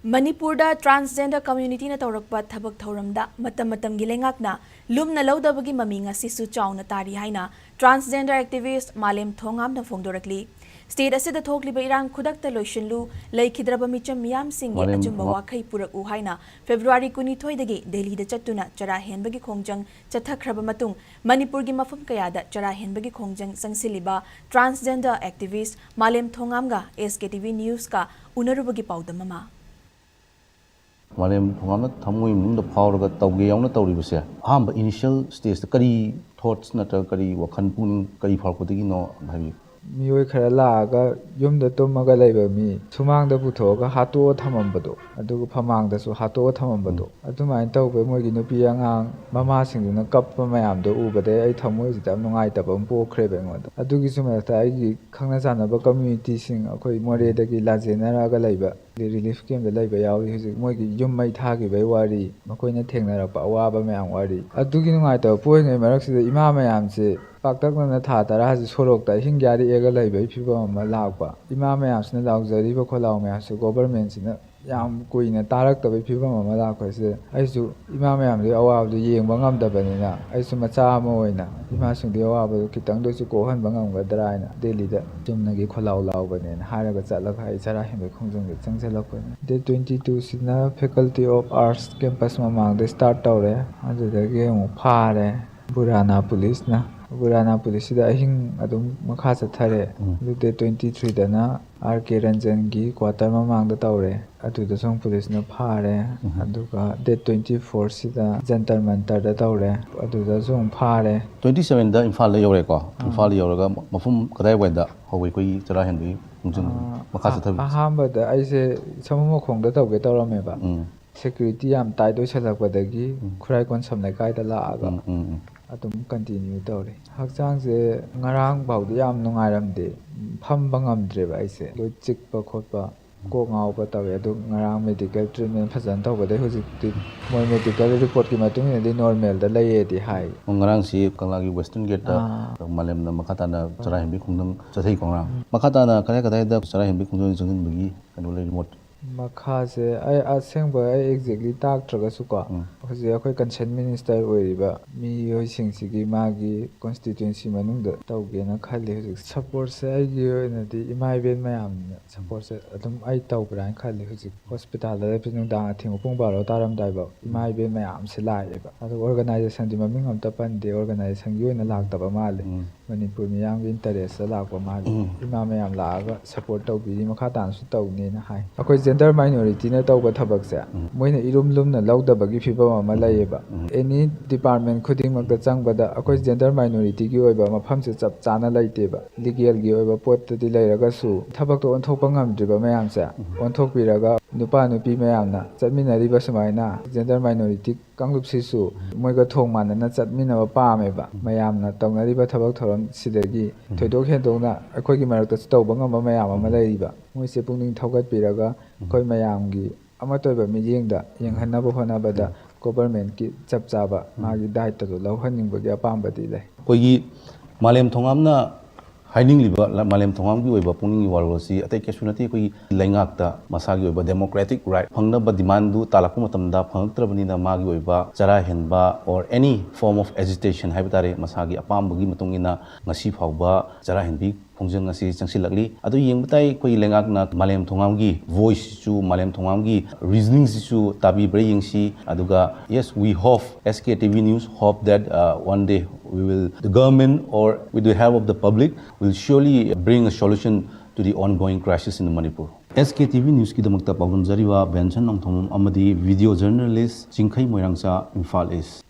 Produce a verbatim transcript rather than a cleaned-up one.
ꯃꯅꯤꯄꯨꯔꯗ transgender communityꯅ ꯇꯧꯔꯛꯄ ꯊꯕꯛ ꯊꯧꯔꯝꯗ ꯃꯇꯝ ꯃꯇꯝꯒꯤ ꯂꯩꯉꯥꯛꯅ ꯂꯨꯝꯅ ꯂꯧꯗꯕꯒꯤ ꯃꯃꯤ ꯉꯁꯤꯁꯨ ꯆꯥꯎꯅ ꯇꯥꯔꯤ ꯍꯥꯏꯅ transgender activist ꯃꯥꯂꯦꯝ ꯊꯣꯉꯥꯝꯅ ꯐꯣꯡꯗꯣꯔꯛꯂꯤ꯫ State ꯑꯁꯤꯗ ꯊꯣꯛꯂꯤꯕ ꯏꯔꯥꯡ ꯈꯨꯗꯛꯇ ꯂꯣꯏꯁꯤꯜꯂꯨ, ꯂꯩꯈꯤꯗ꯭ꯔꯕ ꯃꯤꯆꯝ ꯃꯤꯌꯥꯝꯁꯤꯡꯒꯤ ꯃꯥꯂꯦꯝ ꯑꯆꯨꯝꯕ ꯃ- ꯋꯥꯈꯩ ꯄꯨꯔꯛꯎ ꯍꯥꯏꯅ February ꯀꯨꯟꯅꯤꯊꯣꯏꯗꯒꯤ ꯗꯦꯜꯂꯤꯗ ꯆꯠꯇꯨꯅ ꯆꯔꯥ ꯍꯦꯟꯕꯒꯤ ꯈꯣꯡꯖꯪ ꯆꯠꯊꯈ꯭ꯔꯕ ꯃꯇꯨꯡ, ꯃꯅꯤꯄꯨꯔꯒꯤ ꯃꯐꯝ ꯀꯌꯥꯗ ꯆꯔꯥ ꯍꯦꯟꯕꯒꯤ ꯈꯣꯡꯖꯪ ꯆꯪꯁꯤꯜꯂꯤꯕ transgender activist ꯃꯥꯂꯦꯝ ꯊꯣꯉꯥꯝꯒ S K T V Newsꯀ ꯎꯅꯔꯨꯕꯒꯤ ꯄꯥꯎꯗꯝ ꯑꯃ꯫ ꯃꯥꯂꯦꯝ ꯊꯣꯉꯥꯝꯅ ꯊꯃꯣꯏ ꯃꯅꯨꯡꯗ ꯐꯥꯎꯔꯒ ꯇꯧꯒꯦ ꯌꯥꯎꯅ ꯇꯧꯔꯤꯕꯁꯦ, ꯑꯍꯥꯟꯕ initial stageꯇ ꯀꯔꯤ thoughts ꯅꯠꯇ꯭ꯔꯒ ꯀꯔꯤ ꯋꯥꯈꯜ, ꯄꯨꯛꯅꯤꯡ ꯀꯔꯤ ꯐꯥꯎꯔꯛꯄꯗꯒꯤꯅꯣ ꯍꯥꯏꯕꯤꯌꯨ꯫ ꯃꯤꯑꯣꯏ ꯈꯔ ꯂꯥꯛꯑꯒ ꯌꯨꯝꯗ ꯇꯨꯝꯃꯒ ꯂꯩꯕ ꯃꯤ ꯁꯨꯃꯥꯡꯗ ꯄꯨꯊꯣꯛꯑꯒ ꯍꯥꯠꯇꯣꯛꯑ ꯊꯝꯃꯝꯕꯗꯣ, ꯑꯗꯨꯒ ꯐꯃꯥꯡꯗꯁꯨ ꯍꯥꯠꯇꯣꯛꯑ ꯊꯝꯃꯝꯕꯗꯣ, ꯎꯝ꯫ ꯑꯗꯨꯃꯥꯏꯅ ꯇꯧꯕꯩ ꯃꯣꯏꯒꯤ ꯅꯨꯄꯤ ꯑꯉꯥꯡ ꯃꯃꯥꯁꯤꯡꯗꯨꯅ ꯀꯞꯄ ꯃꯌꯥꯝꯗꯣ ꯎꯕꯗꯩ ꯑꯩ ꯊꯃꯣꯏꯁꯤꯗ ꯌꯥꯝ ꯅꯨꯡꯉꯥꯏꯇꯕ ꯑꯃ ꯄꯣꯛꯈ꯭ꯔꯦꯕ ꯑꯩꯉꯣꯟꯗ꯫ ꯑꯗꯨꯒꯤꯁꯨ ꯃꯊꯛꯇ ꯑꯩꯒꯤ ꯈꯪꯅ ꯆꯥꯟꯅꯕ communityꯁꯤꯡ, ꯑꯩꯈꯣꯏ ꯃꯣꯔꯦꯗꯒꯤ ꯂꯥꯟꯖꯦꯟꯅꯔꯛꯑꯒ ꯂꯩꯕ relief campꯇ ꯂꯩꯕ ꯌꯥꯎꯔꯤ ꯍꯧꯖꯤꯛ꯫ ꯃꯣꯏꯒꯤ ꯌꯨꯝ ꯃꯩ ꯊꯥꯈꯤꯕꯒꯤ ꯋꯥꯔꯤ, ꯃꯈꯣꯏꯅ ꯊꯦꯡꯅꯔꯛꯄ ꯑꯋꯥꯕ ꯃꯌꯥꯝ ꯋꯥꯔꯤ꯫ ꯑꯗꯨꯒꯤ ꯅꯨꯡꯉꯥꯏꯇꯕ ꯄꯣꯛꯏꯉꯩ ꯃꯔꯛꯁꯤꯗ ꯏꯃꯥ ꯃꯌꯥꯝꯁꯦ ꯄꯥꯛꯇꯛꯅꯅ ꯊꯥ ꯇꯔꯥꯁꯤ ꯁꯣꯔꯣꯛꯇ ꯑꯍꯤꯡ ꯌꯥꯔꯦꯛꯑꯒ ꯂꯩꯕꯒꯤ ꯐꯤꯕꯝ ꯑꯃ ꯂꯥꯛꯄ꯫ ꯏꯃꯥ ꯃꯌꯥꯝꯁꯤꯅ ꯂꯥꯎꯖꯔꯤꯕ ꯈꯣꯜꯂꯥꯎ ꯃꯌꯥꯝꯁꯦ governmentꯁꯤꯅ ꯌꯥꯝ ꯀꯨꯏꯅ ꯇꯥꯔꯛꯇꯕꯒꯤ ꯐꯤꯕꯝ ꯑꯃ ꯂꯥꯛꯄꯁꯦ, ꯑꯩꯁꯨ ꯏꯃꯥ ꯃꯌꯥꯝꯗꯨꯒꯤ ꯑꯋꯥꯕꯗꯨ ꯌꯦꯡꯕ ꯉꯝꯗꯕꯅꯤꯅ, ꯑꯩꯁꯨ ꯃꯆꯥ ꯑꯃ ꯑꯣꯏꯅ ꯏꯃꯥꯁꯤꯡꯗꯨꯒꯤ ꯑꯋꯥꯕꯗꯨ ꯈꯤꯇꯪꯗ ꯑꯣꯏꯁꯨ ꯀꯣꯛꯍꯟꯕ ꯉꯝꯒꯗ꯭ꯔꯥ ꯍꯥꯏꯅ ꯗꯦꯜꯂꯤꯗ ꯆꯨꯝꯅꯒꯤ ꯈꯣꯜꯂꯥꯎ ꯂꯥꯎꯕꯅꯦꯅ ꯍꯥꯏꯔꯒ ꯆꯠꯂꯒ ꯑꯩ ꯆꯔꯥ ꯍꯦꯟꯕꯒꯤ ꯈꯣꯡꯖꯪꯗ ꯆꯪꯁꯤꯜꯂꯛꯄꯅꯤ꯫ Date twenty twoꯁꯤꯅ Faculty of Arts campus ꯃꯃꯥꯡꯗ start ꯇꯧꯔꯦ, ꯑꯗꯨꯗꯒꯤ ꯑꯃꯨꯛ ꯐꯥꯔꯦ ꯕꯨꯔꯥꯅꯥ policeꯅ꯫ ꯕꯨꯔꯥꯅꯥ policeꯁꯤꯗ ꯑꯍꯤꯡ ꯑꯗꯨꯝ ꯃꯈꯥ ꯆꯠꯊꯔꯦ꯫ ꯎꯝ꯫ ꯑꯗꯨ date twenty threeꯗꯅ R K ꯔꯟꯖꯟꯒꯤ quarter ꯃꯃꯥꯡꯗ ꯇꯧꯔꯦ, ꯑꯗꯨꯗꯁꯨ ꯑꯃꯨꯛ policeꯅ ꯐꯥꯔꯦ꯫ ꯎꯝ꯫ ꯑꯗꯨꯒ date twenty fourꯁꯤꯗ ꯖꯟꯇꯔ ꯃꯟꯇꯔꯗ ꯇꯧꯔꯦ, ꯑꯗꯨꯗꯁꯨ ꯑꯃꯨꯛ ꯐꯥꯔꯦ꯫ Twenty sevenꯗ ꯏꯝꯐꯥꯜꯗ ꯌꯧꯔꯦꯀꯣ꯫ ꯑꯥ꯫ ꯏꯝꯐꯥꯜꯗ ꯌꯧꯔꯒ ꯃꯐꯝ ꯀꯗꯥꯏꯋꯥꯏꯗ ꯍꯧꯋꯤ ꯑꯩꯈꯣꯏꯒꯤ ꯆꯔꯥ ꯍꯦꯟꯕꯒꯤ ꯈꯣꯡꯖꯪ ꯑꯥ, ꯃꯈꯥ ꯑ-, ꯆꯠꯊꯕꯤꯁꯦ? ꯑꯍꯥꯟꯕꯗ ꯑꯩꯁꯦ ꯁꯃꯨ ꯃꯈꯣꯡꯗ ꯇꯧꯒꯦ ꯇꯧꯔꯝꯃꯦꯕ꯫ ꯎꯝ꯫ Security ꯌꯥꯝ tight ꯑꯣꯏꯁꯜꯂꯛꯄꯗꯒꯤ ꯎꯝ꯫ ꯈꯨꯔꯥꯏ ꯀꯣꯟꯁꯝ ꯂꯩꯀꯥꯏꯗ ꯂꯥꯛꯑꯒ ꯎꯝ, ꯎꯝ, ꯎꯝ꯫ ꯑꯗꯨꯝ continue ꯇꯧꯔꯤ꯫ ꯍꯛꯆꯥꯡꯁꯦ ꯉꯔꯥꯡ ꯐꯥꯎꯗꯤ ꯌꯥꯝ ꯅꯨꯡꯉꯥꯏꯔꯝꯗꯦ꯫ ꯐꯝꯕ ꯉꯝꯗ꯭ꯔꯦꯕ ꯑꯩꯁꯦ꯫ ꯂꯣꯏ ꯆꯤꯛꯄ ꯈꯣꯠꯄ, ꯀꯣꯛ ꯉꯥꯎꯕ ꯇꯧꯋꯦ꯫ ꯑꯗꯨ ꯉꯔꯥꯡ medical treatment ꯐꯖꯅ ꯇꯧꯕꯗꯩ ꯍꯧꯖꯤꯛꯇꯤ ꯃꯣꯏ medical reportꯀꯤ ꯃꯇꯨꯡ ꯏꯟꯅꯗꯤ normalꯗ ꯂꯩꯌꯦꯗꯤ ꯍꯥꯏ꯫ ꯑꯣ, ꯉꯔꯥꯡꯁꯤ ꯀꯪꯂꯥꯒꯤ Western Gateꯇ ꯑꯥ꯫ ꯃꯥꯂꯦꯝꯅ ꯃꯈꯥ ꯇꯥꯅ ꯆꯔꯥ ꯍꯦꯟꯕꯒꯤ ꯈꯣꯡꯖꯪ ꯆꯠꯊꯩꯀꯣ ꯉꯔꯥꯡ꯫ ꯎꯝ꯫ ꯃꯈꯥ ꯇꯥꯅ ꯀꯗꯥꯏ ꯀꯗꯥꯏꯗ ꯆꯔꯥ ꯍꯦꯟꯕꯒꯤ ꯈꯣꯡꯖꯪ ꯆꯪꯁꯤꯟꯕꯒꯤ ꯀꯩꯅꯣ ꯂꯩꯔꯤ, ꯃꯣꯠ? ꯃꯈꯥꯁꯦ ꯑꯩ ꯑꯁꯦꯡꯕ ꯑꯩ ꯑꯦꯛꯖꯦꯛꯂꯤ ꯇꯥꯛꯇ꯭ꯔꯒꯁꯨꯀꯣ, ꯍꯧꯖꯤꯛ ꯑꯩꯈꯣꯏ ꯀꯟꯁꯔꯟ ꯃꯤꯅꯤꯁꯇꯔ ꯑꯣꯏꯔꯤꯕ ꯃꯤꯑꯣꯏꯁꯤꯡꯁꯤꯒꯤ ꯃꯥꯒꯤ ꯀꯣꯟꯁꯇꯤꯇ꯭ꯋꯦꯟꯁꯤ ꯃꯅꯨꯡꯗ ꯇꯧꯒꯦꯅ ꯈꯜꯂꯤ꯫ ꯍꯧꯖꯤꯛ ꯁꯞꯄꯣꯔꯠꯁꯦ ꯑꯩꯒꯤ ꯑꯣꯏꯅꯗꯤ ꯏꯃꯥ ꯏꯕꯦꯟ ꯃꯌꯥꯝꯅ ꯁꯞꯄꯣꯔꯠꯁꯦ ꯑꯗꯨꯝ ꯑꯩ ꯇꯧꯕ꯭ꯔꯥ ꯍꯥꯏꯅ ꯈꯜꯂꯤ꯫ ꯍꯧꯖꯤꯛ ꯍꯣꯁꯄꯤꯇꯥꯜꯗ ꯂꯩꯕꯁꯤ ꯅꯨꯡꯗꯥꯡ ꯑꯊꯦꯡꯕ ꯄꯨꯡ ꯕꯥꯔꯣ ꯇꯥꯔꯝꯗꯥꯏꯐꯥꯎ ꯏꯃꯥ ꯏꯕꯦꯟ ꯃꯌꯥꯝꯁꯦ ꯂꯥꯛꯑꯦꯕ꯫ ꯑꯗꯣ ꯑꯣꯔꯒꯅꯥꯏꯖꯦꯁꯟꯗꯤ ꯃꯃꯤꯡ ꯑꯝꯇ ꯄꯟꯗꯦ, ꯑꯣꯔꯒꯅꯥꯏꯖꯦꯁꯟꯒꯤ ꯑꯣꯏꯅ ꯂꯥꯛꯇꯕ ꯃꯥꯜꯂꯦ꯫ ꯃꯅꯤꯄꯨꯔ ꯃꯤꯌꯥꯝꯒꯤ ꯏꯟꯇꯔꯦꯁꯇ ꯂꯥꯛꯄ ꯃꯥꯜꯂꯦ꯫ ꯏꯃꯥ ꯃꯌꯥꯝ ꯂꯥꯛꯑꯒ ꯁꯞꯄꯣꯔꯠ ꯇꯧꯕꯤꯔꯤ, ꯃꯈꯥ ꯇꯥꯅꯁꯨ ꯇꯧꯅꯦꯅ ꯍꯥꯏ꯫ ꯑꯩꯈꯣꯏ ꯖꯦꯟꯗꯔ ꯃꯥꯏꯅꯣꯔꯤꯇꯤꯅ ꯇꯧꯕ ꯊꯕꯛꯁꯦ ꯃꯣꯏꯅ ꯏꯔꯨꯝ ꯂꯨꯝꯅ ꯂꯧꯗꯕꯒꯤ ꯐꯤꯕꯝ ꯑꯃ ꯂꯩꯌꯦꯕ꯫ ꯑꯦꯅꯤ ꯗꯤꯄꯥꯔꯠꯃꯦꯟ ꯈꯨꯗꯤꯡꯃꯛꯇ ꯆꯪꯕꯗ ꯑꯩꯈꯣꯏ ꯖꯦꯟꯗꯔ ꯃꯥꯏꯅꯣꯔꯤꯇꯤꯒꯤ ꯑꯣꯏꯕ ꯃꯐꯝꯁꯦ ꯆꯞ ꯆꯥꯅ ꯂꯩꯇꯦꯕ꯫ ꯂꯤꯒꯦꯜꯒꯤ ꯑꯣꯏꯕ ꯄꯣꯠꯇꯗꯤ ꯂꯩꯔꯒꯁꯨ ꯊꯕꯛꯇꯣ ꯑꯣꯟꯊꯣꯛꯄ ꯉꯝꯗ꯭ꯔꯤꯕ ꯃꯌꯥꯝꯁꯦ ꯑꯣꯟꯊꯣꯛꯄꯤꯔꯒ ꯅꯨꯄꯥ ꯅꯨꯄꯤ ꯃꯌꯥꯝꯅ ꯆꯠꯃꯤꯟꯅꯔꯤꯕ ꯁꯨꯃꯥꯏꯅ ꯖꯦꯟꯗꯔ ꯃꯥꯏꯅꯣꯔꯤꯇꯤ ꯀꯥꯡꯂꯨꯞꯁꯤꯁꯨ ꯃꯣꯏꯒ ꯊꯣꯡ ꯃꯥꯟꯅꯅ ꯆꯠꯃꯤꯟꯅꯕ ꯄꯥꯝꯃꯦꯕ꯫ ꯃꯌꯥꯝꯅ ꯇꯧꯅꯔꯤꯕ ꯊꯕꯛ ꯊꯧꯔꯝ ꯁꯤꯗꯒꯤ ꯊꯣꯏꯗꯣꯛ ꯍꯦꯟꯗꯣꯛꯅ ꯑꯩꯈꯣꯏꯒꯤ ꯃꯔꯛꯇꯁꯨ ꯇꯧꯕ ꯉꯝꯕ ꯃꯌꯥꯝ ꯑꯃ ꯂꯩꯔꯤꯕ꯫ ꯃꯣꯏꯁꯦ ꯄꯨꯛꯅꯤꯡ ꯊꯧꯒꯠꯄꯤꯔꯒ ꯑꯩꯈꯣꯏ ꯃꯌꯥꯝꯒꯤ ꯑꯃꯠꯇ ꯑꯣꯏꯕ ꯃꯤꯠꯌꯦꯡꯗ ꯌꯦꯡꯍꯟꯅꯕ ꯍꯣꯠꯅꯕꯗ ꯒꯣꯚꯔꯟꯃꯦꯟꯠꯀꯤ ꯆꯞ ꯆꯥꯕ ꯃꯥꯒꯤ ꯗꯥꯏꯇꯗꯨ ꯂꯧꯍꯟꯅꯤꯡꯕꯒꯤ ꯑꯄꯥꯝꯕꯗꯤ ꯂꯩ꯫ ꯑꯩꯈꯣꯏꯒꯤ ꯃꯥꯂꯦꯝ ꯊꯣꯉꯥꯝꯅ ꯍꯥꯏꯅꯤꯡꯂꯤꯕ ꯂ-, ꯃꯥꯂꯦꯝ ꯊꯣꯉꯥꯝꯒꯤ ꯑꯣꯏꯕ ꯄꯨꯛꯅꯤꯡꯒꯤ ꯋꯥꯔꯣꯜ ꯑꯁꯤ ꯑꯇꯩ ꯀꯩꯁꯨ ꯅꯠꯇꯦ꯫ ꯑꯩꯈꯣꯏꯒꯤ ꯂꯩꯉꯥꯛꯇ ꯃꯁꯥꯒꯤ ꯑꯣꯏꯕ democratic right ꯐꯪꯅꯕ demandꯗꯨ ꯇꯥꯜꯂꯛꯄ ꯃꯇꯝꯗ ꯐꯪꯉꯛꯇ꯭ꯔꯕꯅꯤꯅ ꯃꯥꯒꯤ ꯑꯣꯏꯕ ꯆꯔꯥ ꯍꯦꯟꯕ or any form of agitation ꯍꯥꯏꯕ ꯇꯥꯔꯦ, ꯃꯁꯥꯒꯤ ꯑꯄꯥꯝꯕꯒꯤ ꯃꯇꯨꯡ ꯏꯟꯅ ꯉꯁꯤ ꯐꯥꯎꯕ ꯆꯔꯥ ꯍꯦꯟꯕꯤ ꯈꯣꯡꯖꯪ ꯑꯁꯤ ꯆꯪꯁꯤꯜꯂꯛꯂꯤ꯫ ꯑꯗꯨ ꯌꯦꯡꯕ ꯇꯥꯏ ꯑꯩꯈꯣꯏꯒꯤ ꯂꯩꯉꯥꯛꯅ ꯃꯥꯂꯦꯝ ꯊꯣꯉꯥꯝꯒꯤ voiceꯁꯤꯁꯨ, ꯃꯥꯂꯦꯝ ꯊꯣꯉꯥꯝꯒꯤ reasoningꯁꯤꯁꯨ ꯇꯥꯕꯤꯕ꯭ꯔꯥ ꯌꯦꯡꯁꯤ꯫ ꯑꯗꯨꯒ yes, we hope, S K T V News hope that, uh, one day we will, the government or with the help of the public, will surely bring a solution to the ongoing crisis in Manipur. S K T V Newsꯀꯤꯗꯃꯛꯇ ꯄꯥꯎꯗꯝꯖꯔꯤꯕ ꯕꯦꯟꯁꯟ Nongthombam ꯑꯃꯗꯤ video journalist ꯆꯤꯡꯈꯩ ꯃꯣꯏꯔꯥꯡꯆꯥ, Imphal East꯫